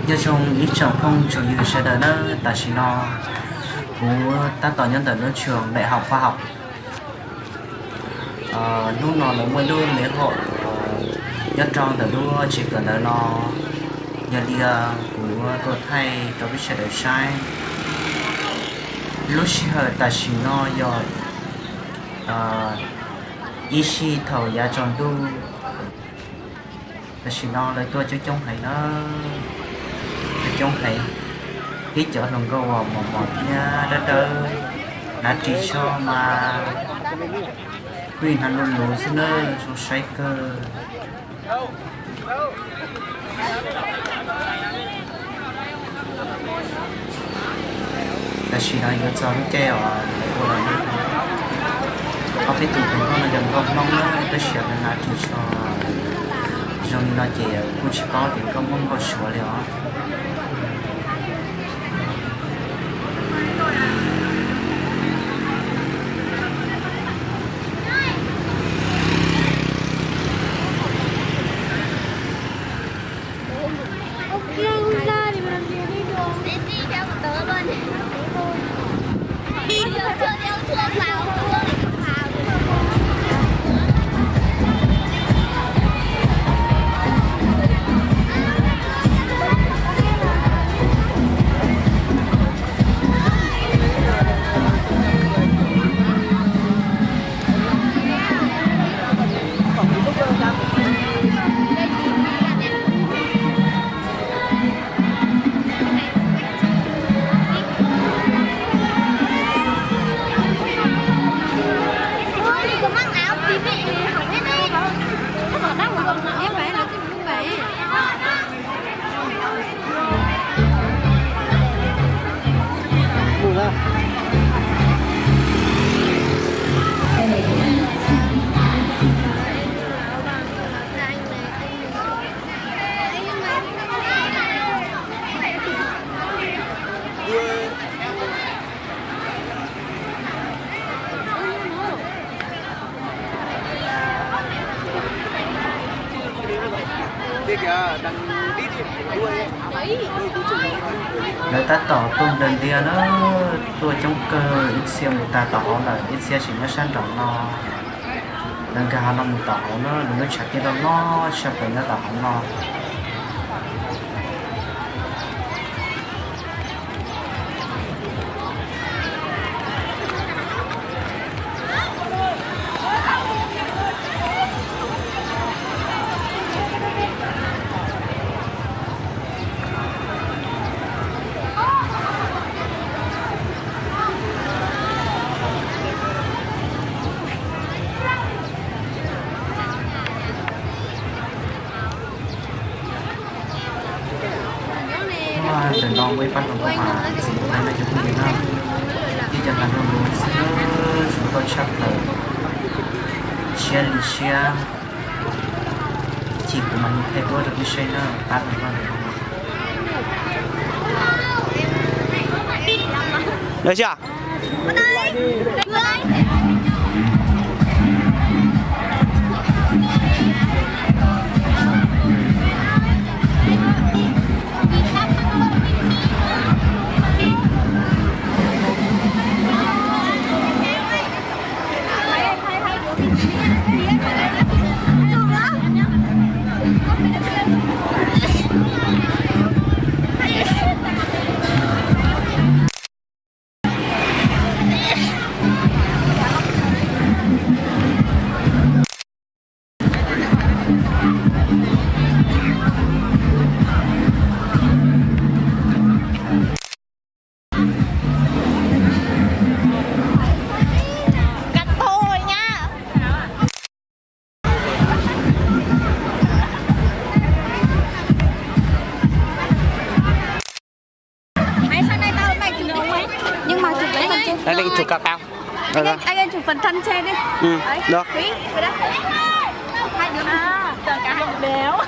Nyob zoo ib tsoom phooj tsoom ywg sawv daws nawb, tam sim no kuv tab tom nyob ntawm lub trường đại học khoa học. Hnub no lawv muaj ib lub lễ hội nyob rau ntawm lub tsev kawm ntawv no, yog li kuv tuaj thaij rau peb sawv daws saib. Lub sij hawm tam sim no yog ib sij thaum yav tsaus ntuj. Tam sim no lawv tuaj coob coob heev na, tuaj coob heev. Ib cov hluas nkauj uas mos mos thiab dawb dawb, hnav ris tsho mas kuj hnav luv luv xwb na, zoo saib kawg. Tam sim no yuav txog lub caij os, ua los ob peb tus hluas nkauj no yog nkauj Hmoob na, tab sis lawv hnav ris tsho zoo li no ces kuj tsis paub tias nkauj Hmoob nkauj Suav li os. Lawv tab tom tuaj ntiag ntiag na, tuaj coob kawg, ib txhia mus tag tom hauv lawm, ib txhia tseem nyob sab nraum no. Lawv nkag hauv no mus tom hauv na, lawv lub tshav tiaj loj loj tshaj plaws nyob tom hauv no. Ntawm no muaj ib pab hluas nkauj mas ntxim hlub no cov phooj ywg na, ib co hnav luv luv xwb, zoo nkauj tshaj plaws, siab li siab. Chim kuv mam li thaij duab rau peb saib na, pab hluas nkauj ntawm no. Được chưa? Anh lên chụp cà phê. Anh lên chụp phần thân trên đi. Ừ, được. Hai đứa à, cả hai đứa béo.